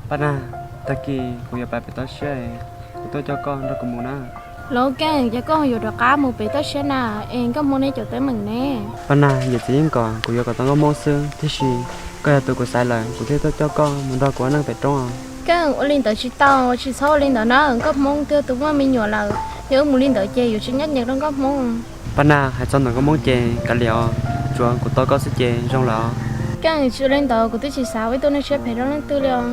Paj Nag, tag kis kuv yuav pais pem toj siab, kuv tuaj coj koj nrog kuv mus na. Los Keej, ces koj yuav rov qab mus pem toj siab na, es Nkauj Hmoob neb cov teeb meem ne? Paj Nag, yawm txiv yeej kom kuv yuav kom tau Nkauj Hmoob xwb, tiam sis koj yog tus kuv xaiv lawm, kuv thiaj tuaj coj koj mus nrog kuv ua neej pem roob os. Keej, ua li ntawd tsis tau, tsis txhob ua li ntawd na, Nkauj Hmoob twb yog tus muaj me nyuam lawm, yog wb mus li ntawd ces yuav tsis ncaj ncees rau Nkauj Hmoob. Paj Nag, hais txog ntawm Nkauj Hmoob ces kav liam os, tsuav kuv tau koj xwb ces zoo lawm os. Keej, tsis ua li ntawd, kuv twb tsis xav ua ib tug neeg siab phem rau leej twg li os.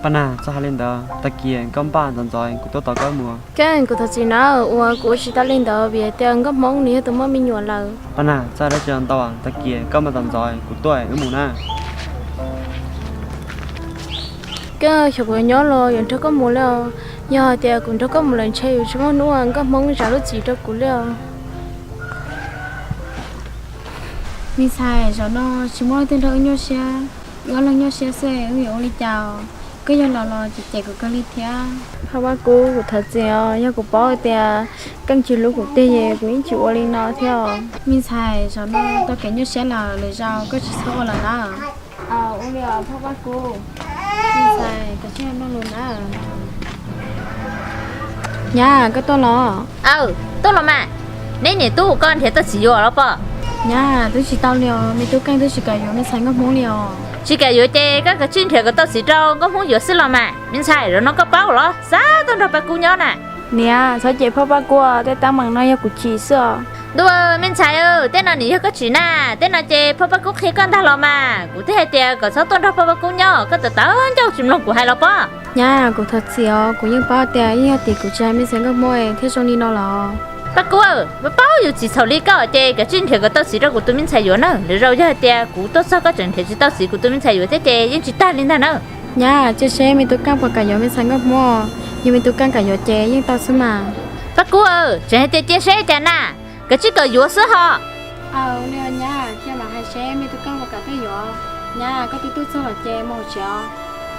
Paj Nag, txhob hais li ntawd, tag kis koj npaj ntxov ntxov kuv tuaj tos koj mus. Keej, kuv thov txim na, uas kuv ua tsis tau li ntawd vim tias Nkauj Hmoob nws yog tus muaj me nyuam lawm. Paj Nag, txhob hais dab tsi ntau, tag kis koj npaj ntxov ntxov kuv tuaj wb mus na. Keej, xyov kuv yuav nyob los yuav nrog koj mus li os. Yog hais tias kuv nrog koj mus lawm ntshe yuav tsis muaj hnub Nkauj Hmoob zam lub txim rau kuv li os. Me ntxhais, zaum no tsis muaj leej twg nrog wb nyuaj siab, wb ob leeg nyuaj siab xwb, wb yuav ua li cas? Koj yog los los cem cem kuv kawg li thiab. Phauj Paj Kub, kuv thov txim os, yog kuv paub tias Keej tsis hlub kuv tiag ces kuv yeej tsis ua li no thiab os. Me ntxhais, zaum no tau kev nyuaj siab lawm, lwm zaus koj tsis txhob ua lawm na. Ua li os Phauj Paj Kub. Me ntxhais, koj tsis nug lus na. Nyab, koj tuaj los? Aw, tuaj los mas. Neb niam tub koj nrhiav tau txiv yuav los pom? Nyab, twb tsis tau li os, me tub Keej twb tsis kam yuav me ntxhais Nkauj Hmoob li os. Tsis kam yuav ces koj kav tsij nrhiav kom tau txiv rau Nkauj Hmoob yuav xwb los mas. Me ntxhais, zaum no koj paub los xav tuaj nrog Paj Kub nyob na. Niam, txhob cem Phauj Paj Kub, tej teeb meem no yog kuv chim xwb os. Ntuj, me ntxhais, tej no nws yog koj chim na, tej no ces Phauj Paj Kub qhia koj ntag los mas. Kuv twb hais tias kom txhob tuaj nrog Phauj Paj Kub nyob, koj tawv tawv ncauj tsis mloog kuv hais los pob. Nyab, kuv thov txim os, kuv yeej paub tias yeej yog tim kuv tsis hais me ntxhais Nkauj Hmoob thiaj zoo li no los. Paj Kub, paub yus txim txhaum li koj ces kav tsij nrhiav kom tau txiv rau kuv tus me ntxhais yuav na. Lwm zaus yog hais tias kuv tuaj txog koj tseem nrhiav tsis tau txiv kuv tus me ntxhais yuav thiab ces yeej tsis tag li ntag na. Nyab, cia seb me tub Keej puas kam yuav me ntxhais Nkauj Hmoob, yog me tub Keej kam yuav ces yeej tau xwb mas. Paj Kub, tseem hais tias cia seb cas na, kav tsij kom yuav xwb ho. Aw, li nyab, cia mam hais seb me tub Keej puas kam tuaj yuav. Nyab, koj twb tuaj txog lawm ces mus tsev os.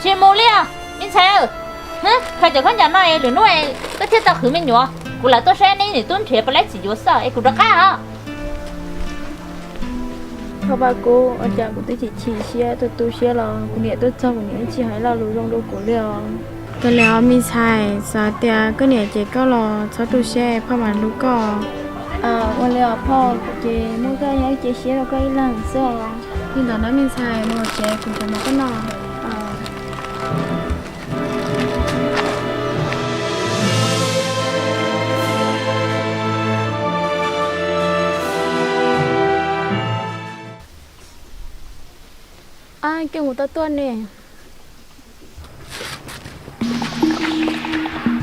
Tsis mus li os me ntxhais. Khaws cov khaub ncaws no es lwm hnub koj thiaj tau khwv me nyuam. Kuv lam tuaj saib neb niam tub nrhiav puas laib txiv yuav xwb es kuv rov qab os. Phauj Paj Kub, ua cas kuv twb chim chim siab tu tu siab los kuv niam tuaj txog kuv niam tsis hais lo lus zoo rau kuv li os. Kav liam os me ntxhais, xav tias koj niam cem koj los txhob tu siab, phauj mam hlub koj. Ua li os phauj, ces muab koj nyob cia siab rau koj ib leeg xwb os. Li ntawd na me ntxhais, mus tsev kuv cov mov koj noj. Keej, kuv tau tuaj ne.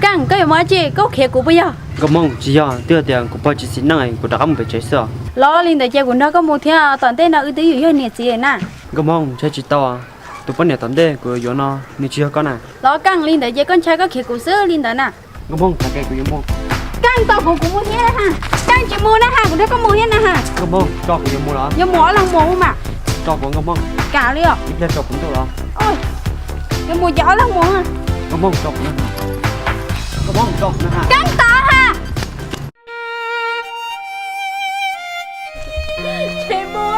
Keej, koj yuav mus dab tsi? Koj khiav kuv puas yog? Nkauj Hmoob, tsis yog, twb yog tias kuv pog tsis xis neej kuv rov qab mus pem tsev xwb os. Los li ntawd ces kuv nrog koj mus thiab, tom ntej no wb twb yuav yog niam txiv na. Nkauj Hmoob, ntshai tsis tau, tus poj niam tom ntej kuv yuav no nws tsis yog koj na. Los Keej, li ntawd ces koj ntshai koj khiav kuv xwb li ntawd na. Nkauj Hmoob, thov kev kuv yuav mus. Keej, tos kuv, kuv mus thiab na ha. Keej, tsis mus na ha, kuv nrog koj mus thiab na ha. Nkauj Hmoob, tso kuv yuav mus los? Yuav mus ob leeg mus mas. Tso kuv Nkauj Hmoob. Kam li os. Ib pliag tsaus kuv ntuj los? Yuav mus ces ob leeg mus. Nkauj Hmoob, tso kuv na. Nkauj Hmoob, tso kuv na ha. Keej, tos ha. Tsis mus.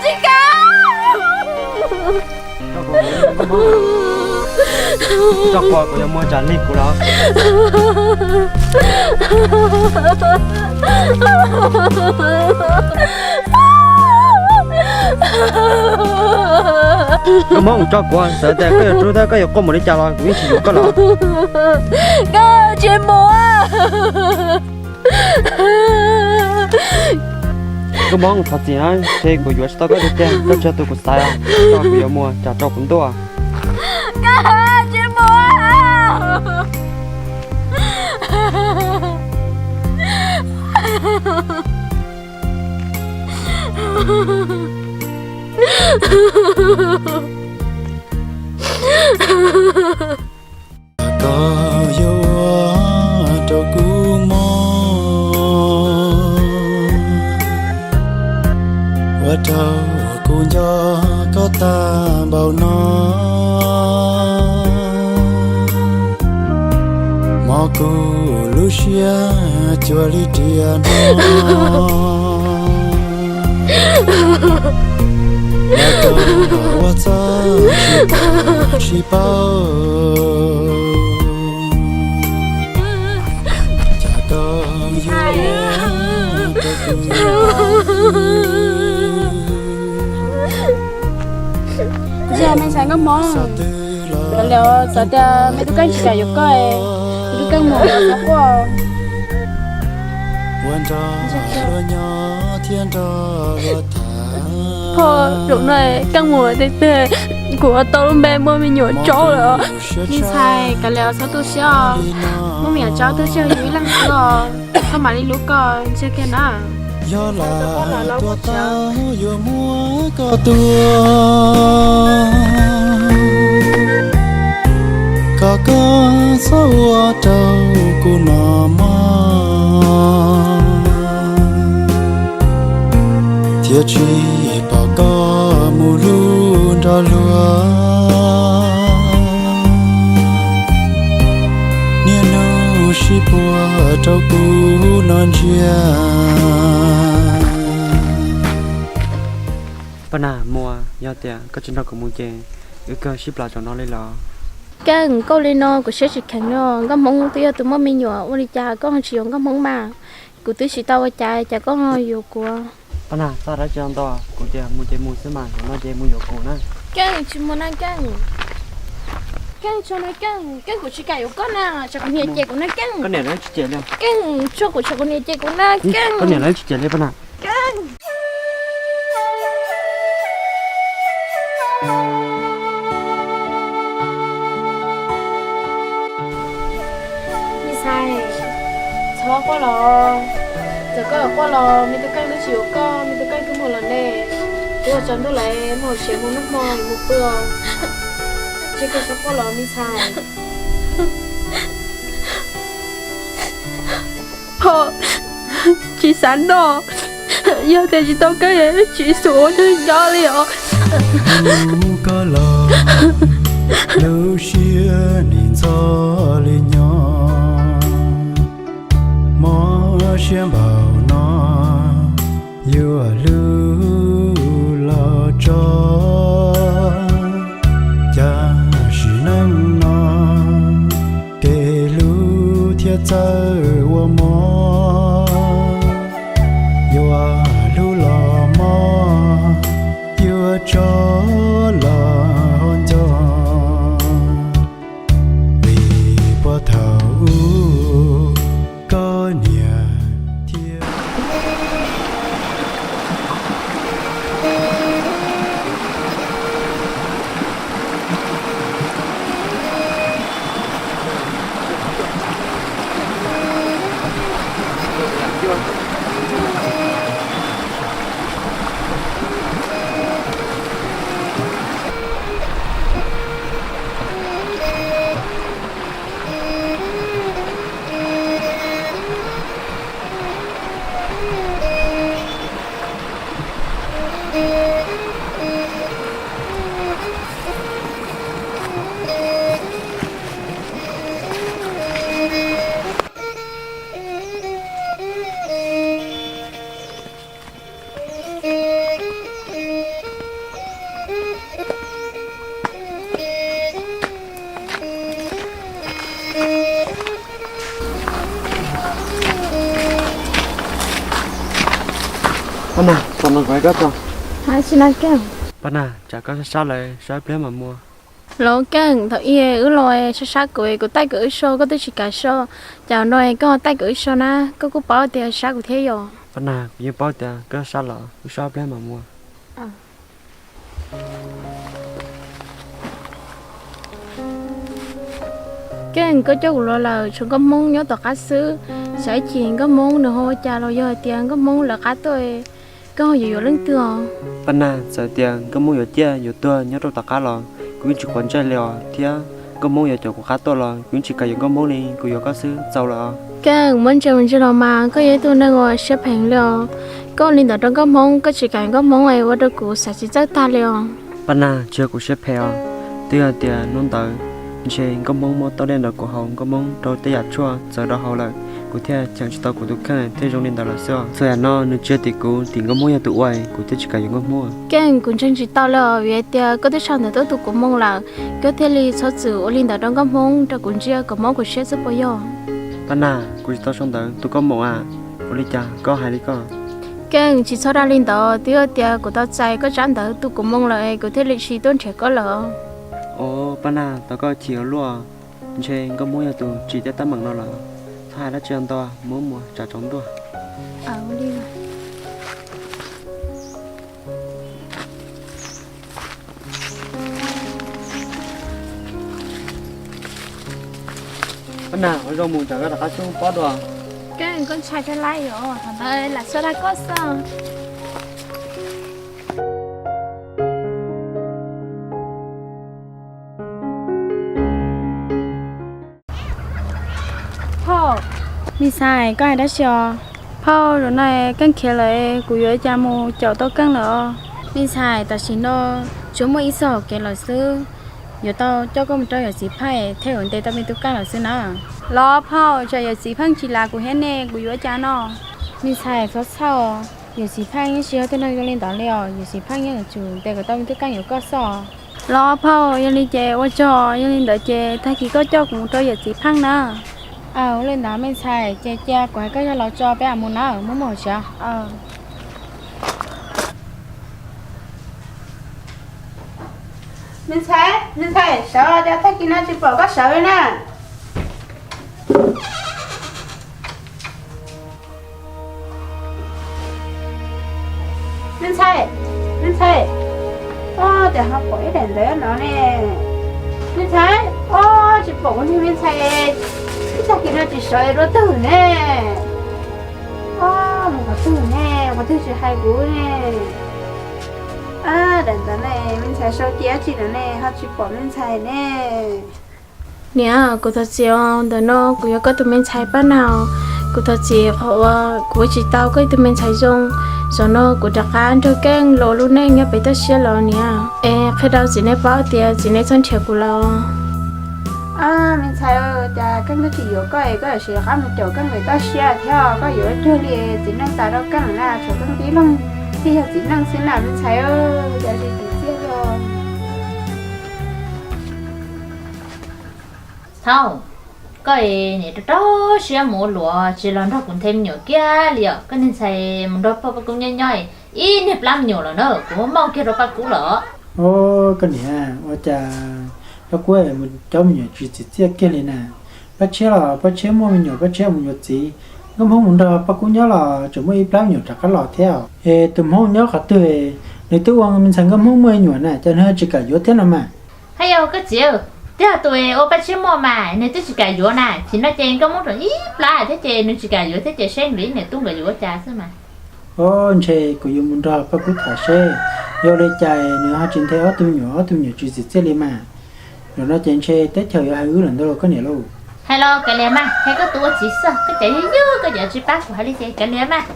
Tsis kam. Tso kuv, kuv yuav mus tsam lig kuv los. Nkauj Hmoob, tso kuv, txawm tias koj yuav rub thiab koj yuav quaj mus li cas los kuv yeej tsis yuav koj los. Koj tsis mus. Nkauj Hmoob, thov txim na, ntshe kuv yuav tsis tau koj tiag tiag, koj tsis yog tus kuv xaiv, tso kuv yuav mus tsam tsaus kuv ntuj. Koj tsis mus. Koj yuav ua rau kuv mob, ua rau kuv nco koj tag npaum no. Mob kuv lub Siab cuag li riam no, los tau ua txaj tsis paub, sib paub, cas koj yuav rau kuv. Ntsia me ntxhais Nkauj Hmoob, kav liam, xav tias me tub Keej tsis kam yuav koj, me tub Keej mus xav quaj. Phauj, zaum no Keej mus tiag tiag, kuv ua tau lub npe muaj me nyuam tsaub lawm. Me ntxhais, kav liam txhob tu siab os, muaj me nyuam tsaub twb tsis yog yus ib leeg xwb os, koj mam li hlub koj ntsia kiag na. Yog lam tuaj tau yuav muab koj tua, kom koj txhob ua rau kuv noj mov, thiaj tsis pom koj mus hlub nrog luag. Niaj hnub sib puag rau kuv no ntsia. Paj Nas, Muas, yog tias koj tsis nrog kuv mus ces wb kawg sib plam zaum no li los. Keej, koj ua li no kuv siab tsis kheev no. Nkauj Hmoob twb yog tus muaj me nyuam, ua li cas koj ho tsis yuav Nkauj Hmoob mas? Kuv twb tsis tau ua cas, cas koj ho yuav kuv? Paj Nas, txhob hais dab tsi ntau, kuv tias mus ces mus xwb mas, zaum no ces mus yuav kuv na. Keej, tsis mus na Keej. Keej, tso na Keej, Keej kuv tsis kam yuav koj na, tsam kuv niam cem kuv na Keej. Koj niam lawv tsis cem li. Keej, tso kuv, tsam kuv niam cem kuv na Keej. Koj niam lawv tsis cem li Paj Nas. Keej. Me ntxhais, txhob quaj los, txawm koj yuav quaj los me tub Keej twb tsis yuav koj, me tub Keej twb mus lawm ne. Twb yuav tsaus ntuj lawm, mus hauv tsev mus noj hmo mus pw os. Tsis, koj txhob quaj los me ntxhais. Phauj, tsis xav noj, yog tias tsis tau koj es tsis xav ua neeg nyob li os. Hlub koj los lub siab nim ntxhov li nyob, mob siab npaum no yuav hlub los tso. Cas sim neej no kev hlub thiaj txawj ua mob, yuav hlub los mob, yuav tso los ho nco. Vim puag thaum ub koj niam thiab. Paj Nas, txog no kuv hais koj tso. Hais tsis na Keej. Paj Nas, tsam koj sab sab lawm, sab ib pliag mam mus. Los Keej, thaum ub wb los sab sab kuv, kuv taij kom wb so koj twb tsis kam so, cas no koj taij kom wb so na, koj kuj paub tias sab kuv thiab yom. Paj Nas, kuv yeej paub tias koj sab los, wb so ib pliag mam mus. Keej, koj coj kuv los lawm, tshuav nkauj Hmoob nyob tom qab xwb, xav ib chim nkauj Hmoob nws ho ua cas los yog hais tias nkauj Hmoob lawv qab tuaj, koj ho yuav yuav leej twg os? Paj Nas, txawm tias nkauj Hmoob yuav ciaj yuav tuag nyob rau tom qab los kuv yeej tsis quav ntsej li os, thiab nkauj Hmoob yuav coj kuv qab tuaj los kuv yeej tsis kam yuav nkauj Hmoob li, kuv yuav koj xwb txaus lawm os. Keej, muab ntsia mus ntsia los mas koj yog ib tug neeg uas siab phem li os. Koj ua li ntawd rau nkauj Hmoob, koj tsis kam nkauj Hmoob es ua rau kuv xav tsis txawj tag li os. Paj Nas, tsis yog kuv siab phem os, twb yog tias hnub ntawd ntshe nkauj Hmoob muab tau dej ntawm kuv haus, nkauj Hmoob rau tej yam tshuaj txawv rau hauv lawm, kuv thiaj cheem tsis tau kuv tus kheej thiaj zoo li ntawd lawm xwb. Txhua yam no nws tsis yog tim kuv, tim Nkauj Hmoob yog tus ua, kuv thiaj tsis kam yuav Nkauj Hmoob. Keej, kuv ntseeg tsis tau li os, vim hais tias koj twb sau ntawv tuaj tu kuv moo lawm, koj thiaj li txhob txwm ua li ntawd rau Nkauj Hmoob rau kuv ntsia kom mob kuv siab xwb puas yog? Paj Nag, kuv tsis tau sau ntawv tu koj moo a, ua li cas koj hais li ko? Keej, tsis txhob dag li ntawd, twb yog tias kuv tau txais koj tsab ntawv tu kuv moo lawm es kuv thiaj li tsis tuaj nrhiav koj lawm. Os, Paj Nag, thov koj chim ua luaj, ntshe Nkauj Hmoob yog tus tsim tej teeb meem no lawm, txhob hais dab tsi ntau, muab mus tsa tsaus ntuj. Paj Nag, ua zoo mus tsam koj rov qab xub pob dua. Keej, koj ntshai thiab laiv os, thaum ntawd lam xav dag koj xwb. Phauj, me ntxhais, koj hais dab tsi os? Phauj, zaum no Keej khiav lawm, kuv yuav ua cas mus caum tau Keej lawm os? Me ntxhais, tam sim no tsuas muaj ib txoj hauv kev lawm xwb, yuav tau coj koj mus rau yawm txiv Pheej thiaj yuav ntes tau me tub Keej lawm xwb na. Los phauj, tsam yawm txiv Pheej tsis lav kuv thiab ne, kuv yuav ua cas no? Me ntxhais, txhob txhawj, yawm txiv Pheej yeej tsis yog tib neeg zoo li ntawd li os, yawm txiv Pheej yeej yuav tsum ntes kom tau me tub Keej yuav koj xwb. Los phauj, yog li ces ua tsaug, yog li ntawd ces tag kis koj coj kuv mus rau yawm txiv Pheej na. Aw, ua li ntawd me ntxhais, ces cia kuv hais koj yog los tso peb mam mus na, muaj muaj hauv tsev. Me ntxhais, me ntxhais, sawv os, cas tag kis no tsis pom koj sawv li na. Me ntxhais, me ntxhais, o, cas ho pom ib daim ntawv no ne? Me ntxhais, o, tsis pom kuv niag me ntxhais, ib tag kis no tsis sawv dua twg ne? O, mus qhov twg ne, qhov twg tsis hais kuv ne? Daim ntawv ne, me ntxhais sau cia dab tsi no ne, ho tsis pom me ntxhais ne? Niam, kuv thov txim os, ntawm no kuv yog koj tus me ntxhais Paj Nag. Kuv thov txim qhov uas kuv ua tsis tau koj ib tug me ntxhais zoo. Zaum no kuv rov qab nrog Keej los ua lub neej nyob pem toj siab los niam. Es qhia rau txiv nej paub tias txiv nej txhob nrhiav kuv lawm. Me ntxhais, cas Keej twb tsis yuav koj es koj yuav sim rov qab mus caum Keej pem toj siab thiab, koj yuav cuag li txiv neej tas rau Keej na, tshuav Keej tib leeg thiaj yog txiv neej xwb na me ntxhais, cas tsis txim txiaj li. Thaub, koj es niam rau rau siab mus ua luam tsis los nrog kuv nthe me nyuam kiag li os. Koj niag ntxhais mus nrog pog Paj Kub nyob nyob, ib niag plab me nyuam lawm na, kuv muab moj kiag rau Paj Kub lawm. Os, koj niam, ua cas Paj Kub mus coj me nyuam tsis txim txiaj kiag li na? Paj Tshiab los Paj Tshiab muaj me nyuam Paj Tshiab mus yuav txiv, Nkauj Hmoob mus nrog Paj Kub nyob los tseem muaj ib plab me nyuam rov qab los thiab. Es tus Hmoob nyob qhov twg, nws twb ua me ntxhais Nkauj Hmoob muaj me nyuam na, cas nws ho tsis kam yuav thiab no mas? Hais yog koj txiv, twb yog tus ua Paj Tshiab muaj mas nws twb tsis kam yuav na, tsis no ces Nkauj Hmoob tseem ib plab thiab ces nws tsis kam yuav thiab ces seb nws ib niam tub nkawd yuav ua cas xwb mas. Os, ntshe kuv yuav mus nrog Paj Kub tham seb yog li cas nws ho tsis nthe ob tug me nyuam, ob tug me nyuam tsis txim txiaj li mas. Zaum no ces ntshe teb chaws yuav hais wb lawm ntag lauj koj niam lauj. Hais los kav liam mas, hais koj tus ua txiv xwb, koj cov yug yug koj cov tsis pab kuv hais li ces kav liam mas.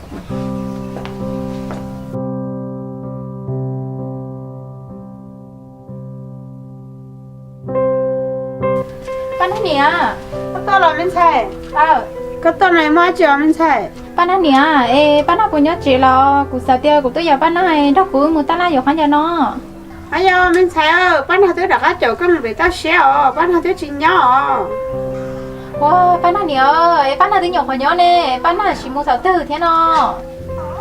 Paj Nag niam, koj tuaj los me ntxhais? Koj tuaj no muaj dab tsi os me ntxhais? Paj Nag niam, es Paj Nag puas nyob tsev los? Kuv xav tias kuv twb yog Paj Nag nrog kuv mus taj laj yuav qhov ncauj no. Aib yog me ntxhais, Paj Nag twb rov qab caum koj mus pem toj siab os, Paj Nag twb tsis nyob os. Ua, Paj Nag niam, es Paj Nag twb nyuam qhuav nyob ne, Paj Nag tsis mus thaum twg thiab no?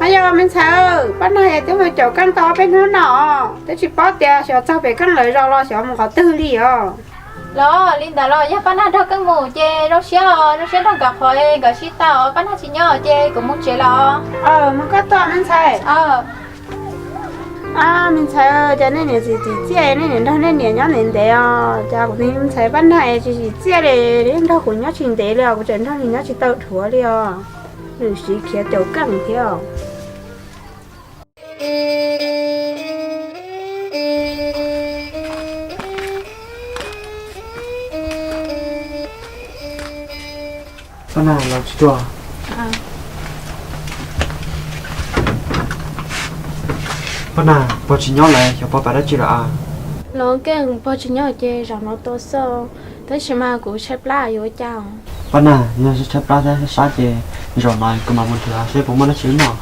Aib yog me ntxhais, Paj Nag twb mus caum koj tau peb hnub no, twb tsis paub tias xyov txog pem koj lawv zos los xyov mus qhov twg li os. Los li ntawd los yog Paj Nag nrog koj mus ces zoo siab os, zoo siab nrog nkawd qhov nkawd sib tau, Paj Nag tsis nyob ces kuv mus tsev los. Mus koj tuaj me ntxhais. Me ntxhais, cas nej niam tsis txim txiaj, nej niam nrog nej niam nyob ntev ntev os, cas kuv tus me ntxhais Paj Nag tsis txim txiaj li, nrog kuv nyob tsis ntev li os, kuv tseem nrog nws nyob tsis tau dhuav li os, nws siv khiav caum koj thiab os. Paj Nag los tsis tuaj. Paj Nag, pog tsis nyob lawm, xyov pog pam dab tsi lawm a? Los keej, pog tsis nyob ces zaum no tuaj xwb, tab sis mas kuv tshaib plab yuav ua cas. Paj Nag, yog tshaib plab thiab sab ces zaum no kuv mam mus nrhiav seb puas muaj dab tsi noj.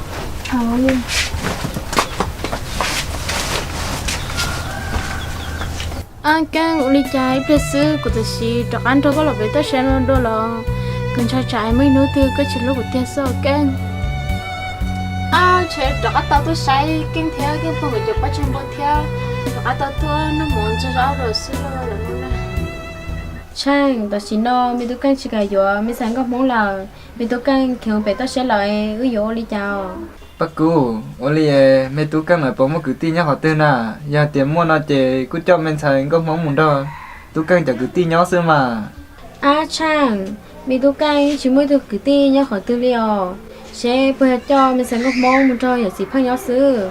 Keej, ua li cas ib pliag xwb kuv tam sim rov qab nrog koj los pem toj siab no dua los? Kuv ntshai tsam muaj ib hnub twg koj tsis hlub kuv tiag xwb Keej. Ntshe rov qab tau tuaj saib Keej thiab Keej pog nkawd cov paj tsag npua thiab, rov qab tau tuaj noj mov ntxuag zaub rau xwb lauj. Tsheej, tam sim no me tub Keej tsis kam yuav me ntxhais nkauj Hmoob lawm, me tub Keej khiav pem toj siab lawm, wb yuav ua li cas os? Paj Kub, ua li me tub Keej lawv puas muaj kwv tij nyob qhov twg na? Yog tias muaj no ces kuj coj me ntxhais nkauj Hmoob mus nrog tub Keej cov kwv tij nyob xwb mas. Ab Tsheej, me tub Keej tsis muaj ib tug kwv tij nyob qhov twg li os, seb puas yog coj me ntxhais nkauj Hmoob mus nrog yawm txiv Pheej nyob xwb.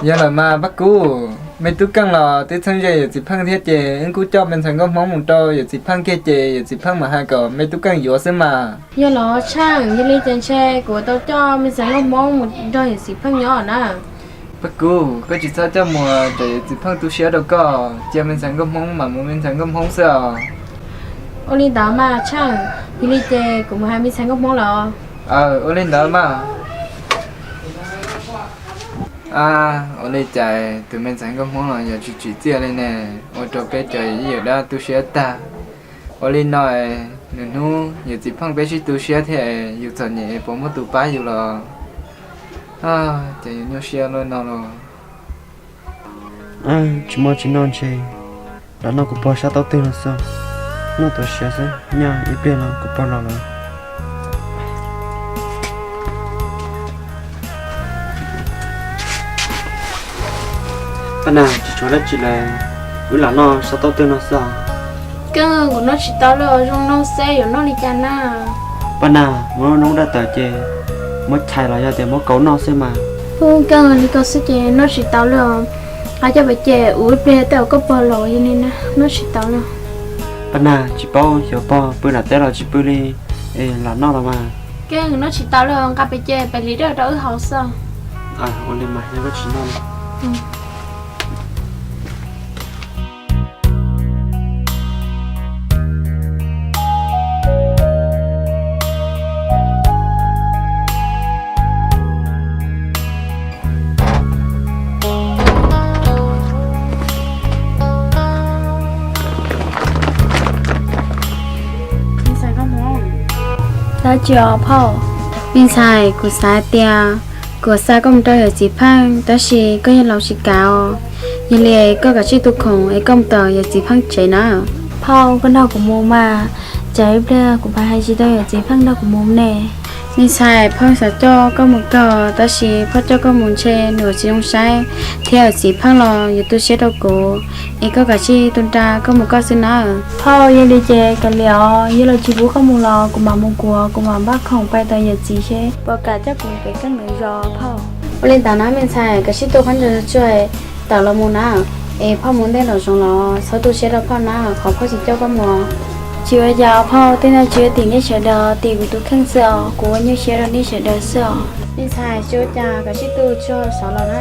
Yog lawm mas Paj Kub, me tub Keej los twb txheeb ze yawm txiv Pheej thiab ces wb kuj coj me ntxhais nkauj Hmoob mus rau yawm txiv Pheej kiag ces yawm txiv Pheej mam hais kom me tub Keej yuav xwb mas. Yog los Tsheej, yog li ces ntshe kuv tau coj me ntxhais nkauj Hmoob mus nrog yawm txiv Pheej nyob na. Paj Kub, koj tsis txhob coj mus, tsam yawm txiv Pheej tu siab rau koj, cia me ntxhais nkauj Hmoob mam mus me ntxhais nkauj Hmoob xwb os. Ua li ntawd mas Tsheej, yog li ces kuv mus hais me ntxhais nkauj Hmoob los. Aw, ua li ntawd mas. Ab, ua li cas tus me ntxhais nkauj Hmoob los yog tsis tsim txiaj li ne, ua rau peb cov yawm yij yawm dab tu siab tag. Ua li no, nws hnub yawm txiv Pheej peb sib tu siab thiab, yus txom nyem puas muaj tus pab yus los? Ces yus nyuaj siab luaj no los. Tsis muaj tsis noj ntshe los noj kuv pog sab taub twg no xwb. Noj tuav siav xwb, nyob ib pliag no kuv pog los lawm. Paj Nag, tsis tshuav dab tsi lawm, wb los noj sab taub twg no xwb os. Keej, kuv noj tsis tau li, zoo noj xwb yuav noj li cas na? Paj Nag, muab noob daj tawm ces muab chais los yog tias muab kauv noj xwb mas. Ub, Keej, li ko xwb ces noj tsis tau li os. Qab coj pem ces ua ib pliag tej zaum koj pog los yog li na, noj tsis tau li. Paj Nag, tsis paub xyov pog pw nram teb los tsis pw li, es los noj los mas. Keej, noj tsis tau li os, nqa pem ces pem li dej rau wb haus xwb. Ua li mas yog koj tsis noj. Dab tsi os phauj? Me ntxhais, kuv xav hais tias kuv xa koj mus rau yawm txiv Pheej, tab sis koj yog laus tsis kav os. Yog li koj kav tsij tu khoom es koj mus tom yawm txiv Pheej tsev na. Phauj, koj nrog kuv mus mas, tsam ib pliag kuv pab hais tsis tau yawm txiv Pheej nrog kuv mus ne. Me ntxhais, phauj xav coj koj mus kawg, tab sis phauj coj koj mus ntshe nws tsis zoo saib, thiab yawm txiv Pheej los yuav tu siab rau kuv, es koj kav tsij tu nra koj mus koj xwb na. Phauj, yog li ces kav liam os, yog lawv tsis pub koj mus los kuv mam mus kuv, kuv mam npaj khoom pais tom yawm txiv seb puas kam coj kuv mus pem Keej lawv zos phauj. Ua li ntawd na me ntxhais, kav tsij tu qab ntsa tsuag tawm los mus na, es phauj mus ntej nraum zoov los txhob tu siab rau phauj na, qhov phauj tsis coj koj mus. Tsis ua cas phauj, tej no tsis ua tim nej sawv daws, tim kuv tus kheej xwb os, kuv ua nyuaj siab rau nej sawv daws xwb os. Me ntxhais, tsis ua cas, kav tsij tu tsuag xov los na.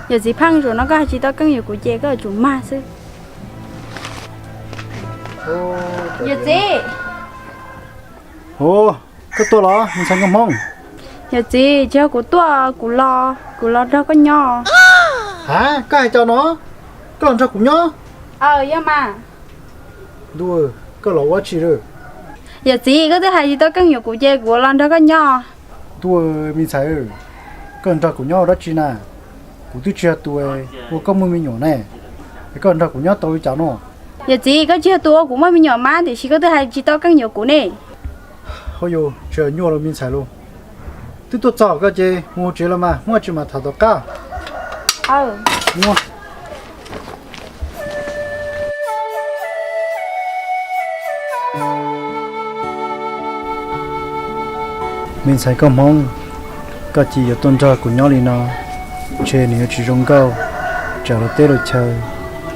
Yawm txiv Pheej, zaum no koj hais tsis tau Keej yuav kuv ces koj yuav tsum mag xwb. Yawm txiv. Hu, koj tuaj los me ntxhais nkauj Hmoob? Yawm txiv, tsis yog kuv tuaj, kuv los, kuv los nrog koj nyob. Ha, koj hais cas no? Koj los nrog kuv nyob? Aw, yog mas. Ntuj, koj los ua dab tsi lawm? Yawm txiv, koj twb hais tsis tau Keej yuav kuv ces kuv los nrog koj nyob. Ntuj, me ntxhais, koj nrog kuv nyob ua dab tsi na? Kuv twb tsis yog tus ua koj muaj me nyuam ne, es koj nrog kuv nyob tau li cas no? Yawm txiv, koj tsis yog tus ua kuv muaj me nyuam mas, tiam sis koj twb hais tsis tau Keej yuav kuv ne. Ho yus tsis nyuaj los me ntxhais los. Twb tuaj txog koj ces mus tsev los mas, muaj tsis mas tham tom qab. Aw. Me ntxhais nkauj Hmoob, koj cia li yuav tuaj nrog kuv nyob li no, ntshe nws yuav tsis zoo nkauj, tsam luag teb luag chaw,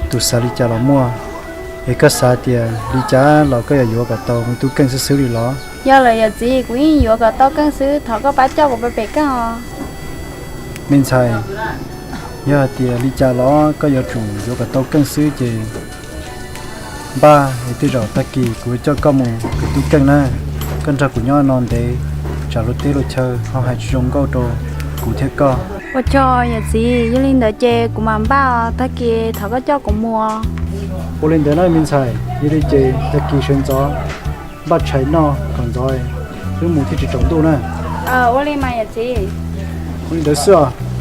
tus xav li cas los muaj. Es koj xav tias li cas los koj yuav yuav kom tau me tub Keej xwb xwb li los? Yog lawm yawm txiv, kuv yeej yuav kom tau Keej xwb, thov koj pab coj kuv pais pem Keej os. Me ntxhais, yog hais tias li cas los koj yuav tsum yuav kom tau Keej xwb ces npaj es tej zaum tag kis kuv yuav coj koj mus pem tub Keej na. Koj nrog kuv nyob no ntev, tsam luag teb luag chaw ho hais tsis zoo nkauj rau kuv thiab koj. Ua tsaug yawm txiv, yog li ntawd ces kuv mam npaj os, tag kis thov koj coj kuv mus. Ua li ntawd na me ntxhais, yog li ces tag kis sawv ntxov npaj tshais noj kom ntxov, wb mus thiaj tsis tsaus ntuj na. Ua li mas yawm txiv. Ua li ntawd xwb os.